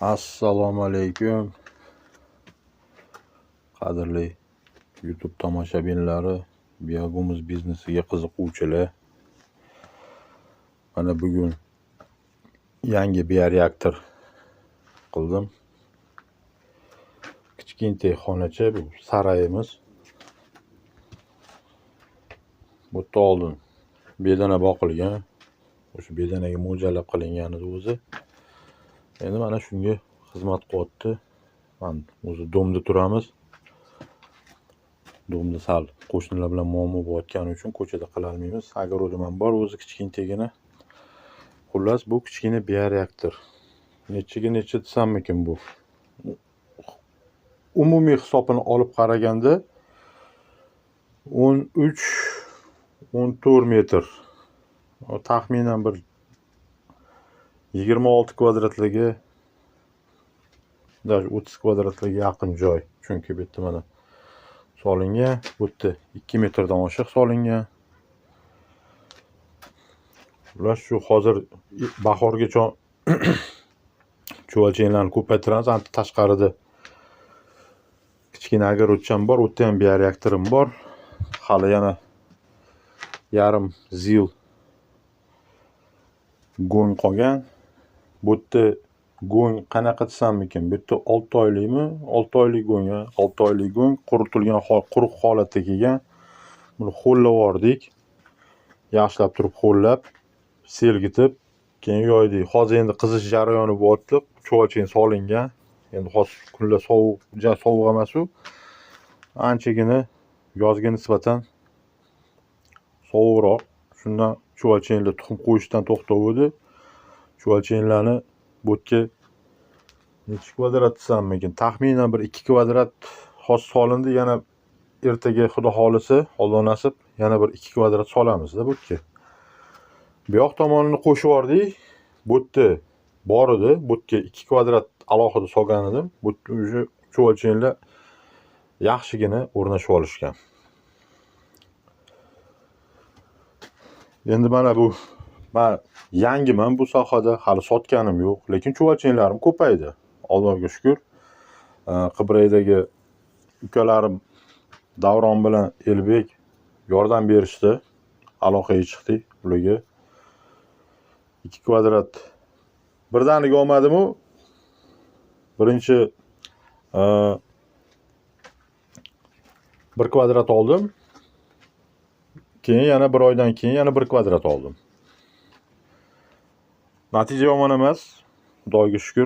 Assalomu alaykum. Qadrli YouTube tomoshabinlari, biogumus biznesiga qiziquvchilar. Mana bugun yangi bioreaktor qildim. Kichkintoy xonacha bu sarayimiz. Bu yerda oldin bedana boqilgan. O'sha bedanaga mo'ljallab qilingan edi o'zi. Endi mana shunga xizmat qilyapti. Mana o'zi domda turamiz. Domda sal qo'shnilar bilan muammo bo'layotgani uchun ko'chada qilolmaymiz. Огородim ham bor o'zi kichkintoygina. Xullas, bu kichkina bioreaktor. Nechaga necha desammikin bu? Umumiy hisobini olib qaraganda 13-14 metr. Taxminan bir 26 kvadratligi, даже 30 kvadratliga yaqin joy. Chunki bu yerda mana solingan, bu yerda 2 metrdan oshiq solingan. Xullas, shu hozir bahorgacha chuvalchanglarni ko'paytiramiz. Ancha tashqarida kichkina огородcham bor, u yerda ham bioreaktorim bor. Hali yana yarim zil go'ng qolgan. Bu yerda go'ng qanaqa desammikin? Bu yerda 6 oylikmi? 6 oylik go'ng, 6 oylik go'ng quritilgan, quruq holatda kelgan. Buni ho'llab yubordik. Yaxshilab turib ho'llab, selgitib, keyin yoydik. Hozir endi qizish jarayoni bo'lyapti. Chuvalchang solingan. Endi hozir kunlar sovuq, ja sovuq emas u. Anchagina yozga nisbatan sovuqroq. Shundan chuvalchanglar tuxum qo'yishdan to'xtavdi. Chuvalchanglarni bu yerga necha kvadrat desammikin? Taxminan bir 2 kvadrat hozir solindi. Yana ertaga Xudo xohlasa, Alloh nasib, yana bir 2 kvadrat solamizda bu yerga. Bu yoq tomonini qo'shib yubordik. Bu yerda bor edi. Bu yerga 2 kvadrat alohida solgan edim. Bu yerda уже chuvalchanglar yaxshigina o'rnashib olishgan. Endi mana bu men yangiman bu sohada, hali sotganim yo'q, lekin chuvalchanglarim ko'paydi. Allohga shukr. Qibraydagi ukalarim Davron bilan Elbek yordam berishdi. Aloqaga chiqdik ularga. 2 kvadrat birdaniga olmadim-u. Birinchi 1 kvadrat oldim. Keyin yana bir oydan keyin yana 1 kvadrat oldim. Natija yomon emas, Xudoga shukr.